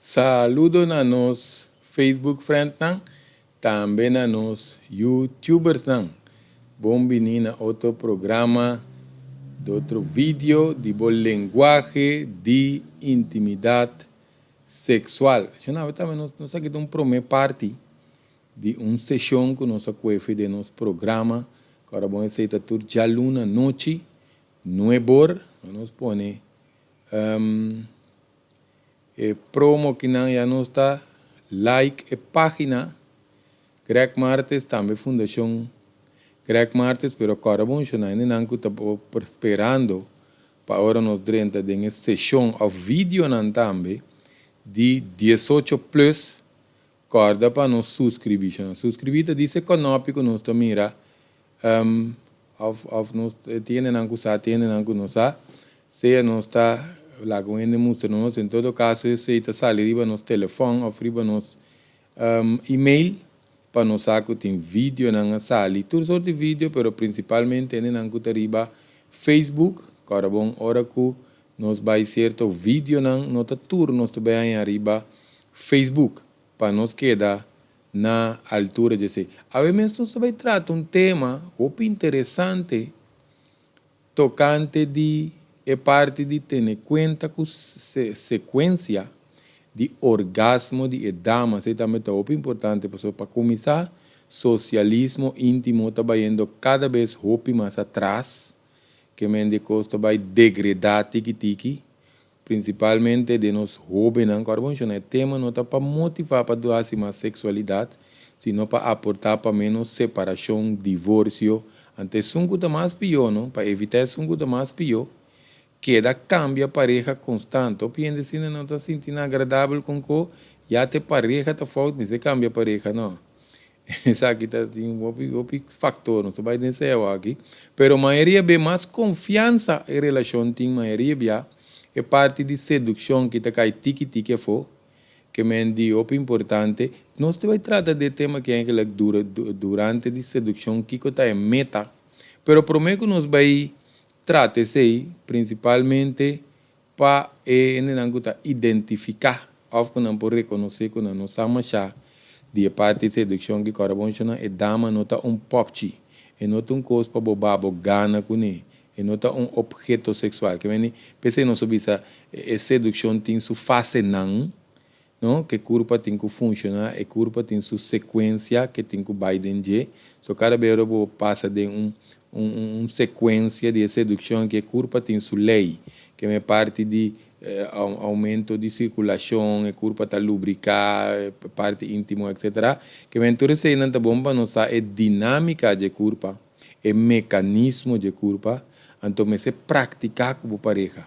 Saludo na nos Facebook friendnan, tambe na nos YouTubersnan. Bon bini na otro programa, di otro video di bo Lenguahe di Intimidad Sexual. Shon tambe nos a kita un prome parti di un seshon ku nos a kuefe den nos programa. Ku ora bon esei ta tur djaluna nochi, nuebor, nos pone e promo kinan ya nos ta like e página Greg Martes, tambe Fundashon Greg Martes, pero kòrda bon shona hendenan ku ta sperando pa ora nos drenta den e seshon òf videonan tambe di 18 plus. Kòrda pa nos suskribí. Shona suskribí ta dise kònòpi ku nos ta mira òf nos tin hendenan ku sa, tin hendenan ku no sa. Sea nos ta laga un hende mustra nos. En todo kaso esei ta sali riba nos telefòn òf riba nos email pa nos sa ku tin videonan a sali. Tur sort di video, pero prinsipalmente hendenan ku ta riba Facebook. Kòrda bon ora ku nos bai sierto videonan no ta tur nos ta bai haña riba Facebook pa nos keda na altura di esei. Awe mes nos ta bai trata un tema hopi interesante tokante di e parti di tene kuenta ku sekuensia di orgasmo di e dama. Esei tambe ta hopi importante pasobra pa kuminsá sosialismo íntimo ta bayendo kada bes hopi mas atras. Ke men di kos ta bai degredá tiki tiki, prinsipalmente den nos hóbennan. Ku ora bo menshoná e tema no ta pa motivá pa hasi mas seksualidat, sino pa aportá pa ménos separashon, divorsio. Anto esun ku ta mas pió, no? Pa evitá esun ku ta mas pió, keda kambia pareha konstant. Hopi hende asina no ta sinti nan agradabel kon ko ya te pareha ta fout, mester kambia pareha, no. Esaki ta tin hopi hopi factor, nos ta bai den seo aki, pero mayoria be mas confiansa e relacion tin, mayoria bia e parti di seduccion ki ta cay tiki tiki afo, ke men di hopi importante. Nos ta bai trata di e tema aki eigenlijk dura durante di seduccion kiko ta e meta, pero prome ku nos bai trata esey principalmente pa e hendenan ku ta identifiká òf ku nan por rekonosé ku nan no sa mashá di e parti sedukshon ki kòrda bon shona, e dama no ta un pòpchi, e no ta un kos pa bo ba bo gana kuné, e no ta un opheto seksual. Ke mende p'esei nos a bisa e sedukshon tin su fasenan, no, ku e kurpa tin ku funshoná, e kurpa tin su sekuensia ke tin ku bai den dje. So kada bes ora bo pasa den un un sekuensia di e sedukshon ku e kurpa tin su lei, ke me parti di oumento di sirkulashon, e kurpa ta lubriká, e parti íntimo etsetera. Ke men tur eseinan ta bon pa nos sa e dinámika dje kurpa, e mekanismo dje kurpa, anto mester praktiká ku bo pareha.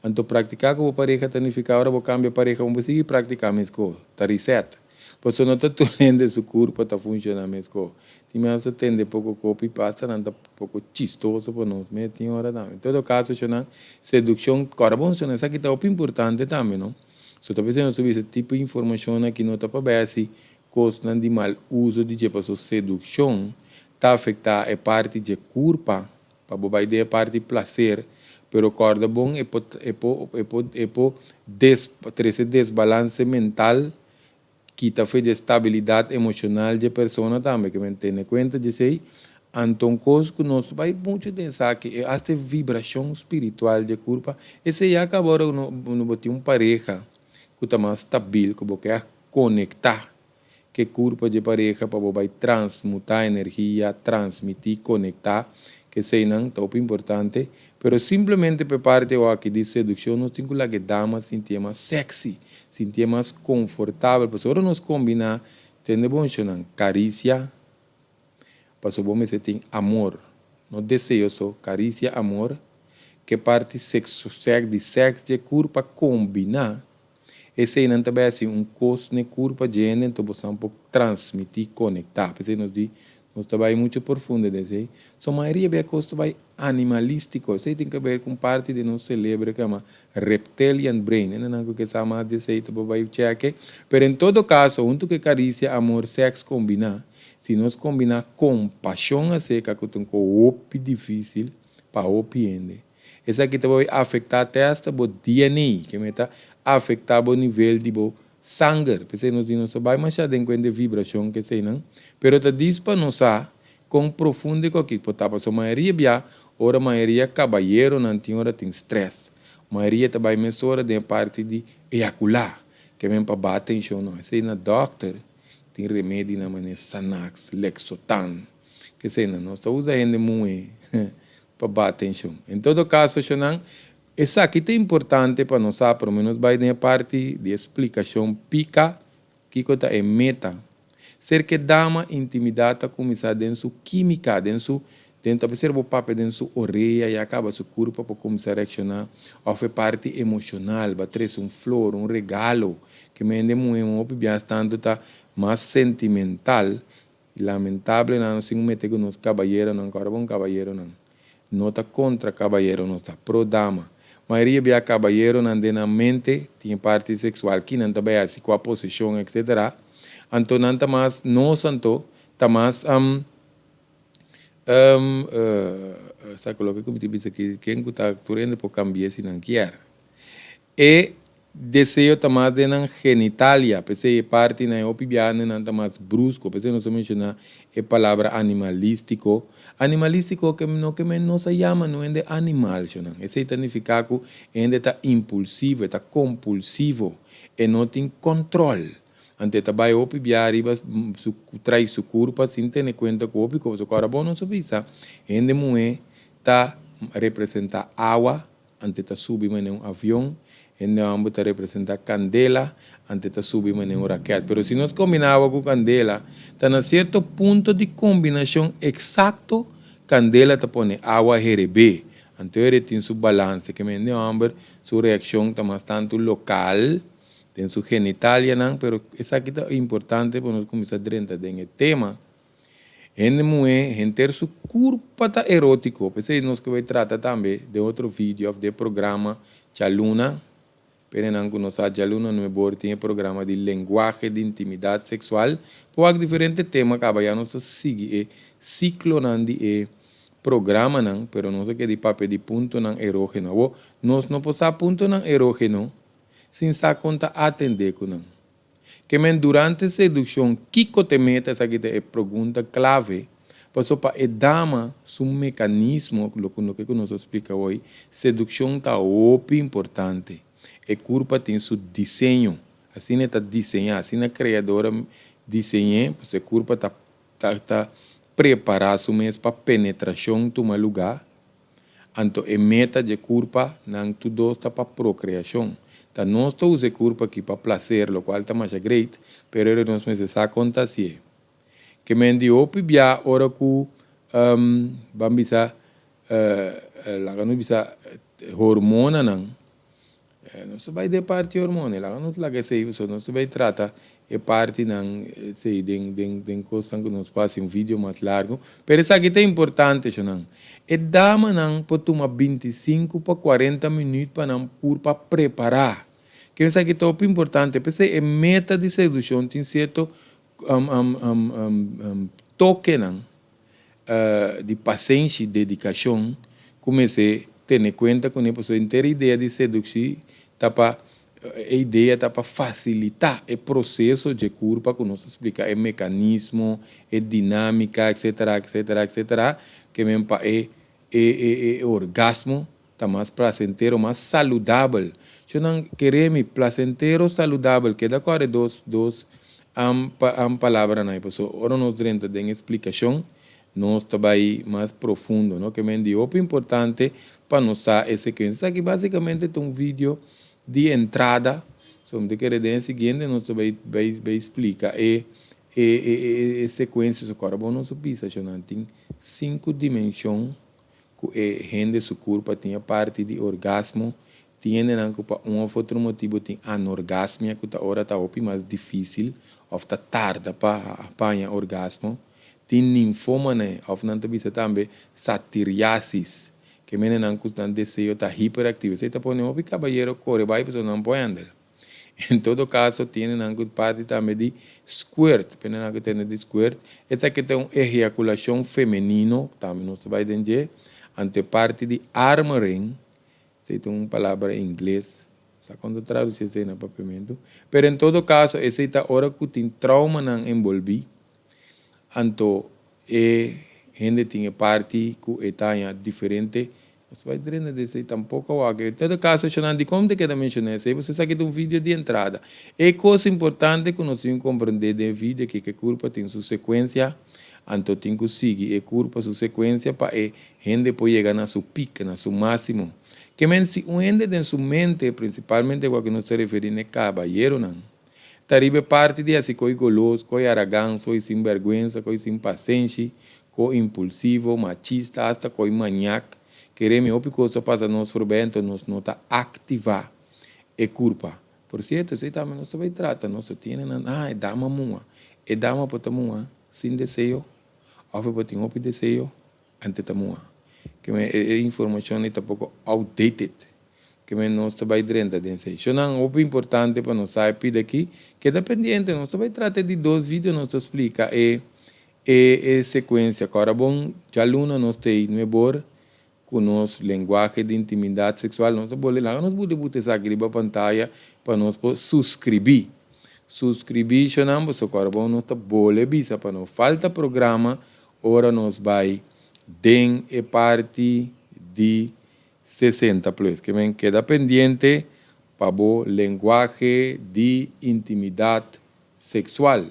Anto praktiká ku bo pareha ta nifiká ora bo kambia pareha bo por sigui praktiká meskos, ta reset. Pasobra no ta tur hende su kurpa ta funshoná meskos. Tin mi hasta tende poko kopi pasa nan ta poko chistoso pa nos mes tin ora tambe. En todo caso shonan seduccion kòrda bon shon esaki ta hopi importante tambe no. So ta p'esei nos ta bisa tipo informacion aki no ta pa bai hasi kosnan di mal uso di dje paso seduccion ta afecta e parti dje kurpa pa bo bai den e parti placer pero kòrda bon e por e por e por e por des trese desbalance mental. Kita fe dje stabilidat emoshonal dje persona tambe, ke men tene kuenta djesei. Anto un kos ku nos bai muchu den esaki e asta e vibrashon spiritual dje kurpa, esei ya kaba ora ku no bo tin un pareha ku ta mas stabil, ku bo ke a konektá ke kurpa dje pareha pa bo bai transmutá energia, transmití, konektá, ke eseinan ta hopi importante. Pero simplemente p'e parti awaki di sedukshon nos tin ku laga e dama sintié mas sexy, sintié mas konfortabel, pasobra ora nos kombiná tende bon shonnan, karisia, pasobra bo mester tin amor, no deseo so, karisia, amor, k'e parti sexu di sèks dje kurpa kombiná, eseinan ta bai hasi un kos n'e kurpa dje hende, anto boso por transmití, konektá. P'esei nos di Nos ta bai mucho profundo den esei. So mayoria bia cos ta bai animalistico. Esei tin ke ber cu un parti di nos celebro cu yama reptilian brain. Hendenan cu ke sa mas di esei ta por bai cheke. Pero en todo caso, hunto cu e caricia, amor, sex combina, si nos combina compasion acerca cu ta un cos hopi dificil pa hopi hende, esaki ta bai afecta te hasta bo DNA, ke meta afecta bo nivel di bo. Sanger, p'esei nos di nos ta bai masha den kuenta e vibrashon ku eseinan, pero ta dis pa nos sa kon profundo e koki por ta. Pasobra mayoria bia ora mayoria kabayeronan tin ora tin strès, mayoria ta bai mesora den e parti di eyakulá, ke men pa baha tenshon. No, esei na dòkter tin remedinan manera Xanax, Lexotan, ke eseinan nos ta usa hende muhé pa baha tenshon. En todo kaso shonnan, Esaki ta importante pa nos sa prome nos bai den e parti di e splikashon pika kiko ta e meta. Serka e dama intimidat ta kuminsá den su kimika, den su den ta ser bo papia den su orea ya kaba su kurpa por kuminsá reakshoná òf e parti emoshonal, ba trese un flor, un regalo, ke men hende muhé un hopi bias tantu ta mas sentimental. Lamentable nan nos tin ku mete ku nos kabayeronan, ku ora bon kabayeronan no ta kontra kabayero, nos ta pro dama. Mayoria bia kabayeronan den nan mente tin e parti seksual ki nan ta bai hasi kua posishon etc. Anto nan ta mas nos anto ta mas sa ku loke ku mi ta bisa aki ken ku ta tur hende por kambia si nan kier. E deseo ta mas den nan genitalia, p'esei e parti nan e hopi biaha nan ta mas brusko, p'esei nos a menshoná e palabra animalístiko. Animalístiko ke no ke men nos a yama no hende animal shonan. Esei ta nifiká ku e hende ta impulsivo, e ta kompulsivo, e no tin kòntròl. Anto e ta bai hopi biaha riba su trai su kurpa sin tene kuenta ku hopi kos. Ora bo nos a bisa hende muhé ta representá awa, Ante ta subi manera un avion. Hende homber ta representa candela, ante ta subi manera un raket. Pero si nos combina awa cu candela, ta na cierto punto di combinacion exacto candela ta pone awa herebé. Anto ere tin su balance. Keme hende homber su reaccion ta mas tanto local den su genitalianan, pero esaki ta importante pa nos cuminsa drenta den e tema. Hende muhé henter su kurpa ta erótiko. P'esei nos ke bai trata tambe den otro video òf den programa djaluna. Penenan ku no sa djaluna nuebor tin e programa di lenguahe di intimidat seksual. Por wak diferente tema kaba ya nos ta sigui e siklonan di e programanan, pero nos a keda di papia di puntonan erógeno. Awor, nos no por sa puntonan erógeno sin sa kon ta atendé ku nan. Ke men durante sedukshon kiko te meta esaki ta e pregunta klave paso pa e dama su mekanismo loke loke ku nos a splika hoy sedukshon ta hopi importante e kurpa tin su diseño asina e ta diseña asina kreador a diseñ'e paso e kurpa ta ta ta prepara su mes pa penetrashon tuma luga. Anto e meta dje kurpa nan tur dos ta pa prokreashon. Ta nos ta usa e kurpa aki pa plaser, lokual ta masha great, pero ora nos mester sa kon ta hasié. Ke men di hopi bia ora ku ban bisa laga nos bisa hormonanan Nos ta bai den parti hormona, laga nos laga esei pasobra nos ta bai trata e partinan esei den den den kosnan ku nos por hasi un video mas largu. Pero esaki ta importante shonnan, e damanan por tuma 25 pa 40 minüt pa nan kurpa prepará. Ke esaki ta hopi importante, p'esei e meta di sedushon tin sierto tokenan di pasenshi, dedikashon ku mester tene kuenta kuné pasobra henter idea di seduksi ta pa e idea ta pa fasilitá e proseso dje kurpa ku nos a splika e mekanismo, e dinámika etsetera etsetera etsetera ke men pa e e e orgasmo ta mas plasentero, mas saludabel. Shonnan kere mi, plasentero, saludabel, keda kòrda e dos dos palabranan ei, pasobra ora nos drenta den e splikashon, nos ta bai mas profundo, no? Ke men di hopi importante pa nos sa e sekuensia. Esaki basikamente ta un video di entrada, so mi ta kere den e siguiente nos ta bai bai bai splika e e e e sekuensia. So kòrda bo nos a bisa, shonnan, tin sinku dimenshon ku e hende su kurpa tin e parti di orgasmo, tin hendenan ku pa un òf otro motibu tin anorgasmia ku ta ora ta hopi mas difísil òf ta tarda pa haña orgasmo, tin ninfomane òf nan ta bisa tambe satiriasis, ke mendenan ku nan deseo ta hiperaktivo, esei ta pone hopi kabayero kore bai pasobra nan por hèndel. En todo caso tiene nan cu parti tambe di squirt, pende nan cu tende di squirt, esaki ta un ejaculacion femenino, tambe nos ta bay den dje, anto e parti di armoring, esey ta un palabra ingles, Sa kon ta tradusi esei na papiamentu. Pero en todo kaso esei ta ora ku tin traumanan enbolbí, anto e hende tin e parti ku e ta haña diferente. Nos bai drenta den esei tampoko awor. En todo kaso shonnan dikon ta keda menshoná esei? Pasobra esaki ta un video di entrada. E kos importante ku nos tin ku komprendé den e video aki ku e kurpa tin su sekuensia, anto tin ku sigui e kurpa su sekuensia pa e hende por yega na su pik, na su máksimo. Ke men si un hende den su mente, prinsipalmente ku aki nos ta referí na e kabayeronan, ta riba e parti di hasi koi golos, koi aragan, koi sin bèrgwensa, koi sin pasenshi, koi impulsivo, machista, asta koi maniak, kere mi hopi kos ta pasa nos forbei anto nos no ta aktivá e kurpa. Por sierto, esei tambe nos ta bai trata, nos ta tene nan, ah, e dama mua. E dama por ta mua sin deseo òf e por tin hopi deseo. Ante ta mua. Ke men e informashon ei ta poko outdated. Ke men nos ta bai drenta den esei. Shownan hopi importante pa nos sa e pida aki. Keda pendiente, nos ta bai trata di dos video nos ta splika e e e sekuensia. Kòrda bon djaluna nos ta ei nuebor ku nos lenguahe di intimidat seksual. Nos ta bole laga nos buta buta esaki riba pantaya pa nos por suskribí. Suskribí shownan pasobra kòrda bon nos ta bole bisa pa no falta programa Ora nos bai den e parti di 60 plus. Ke men keda pendiente pa bo lenguahe di intimidat seksual.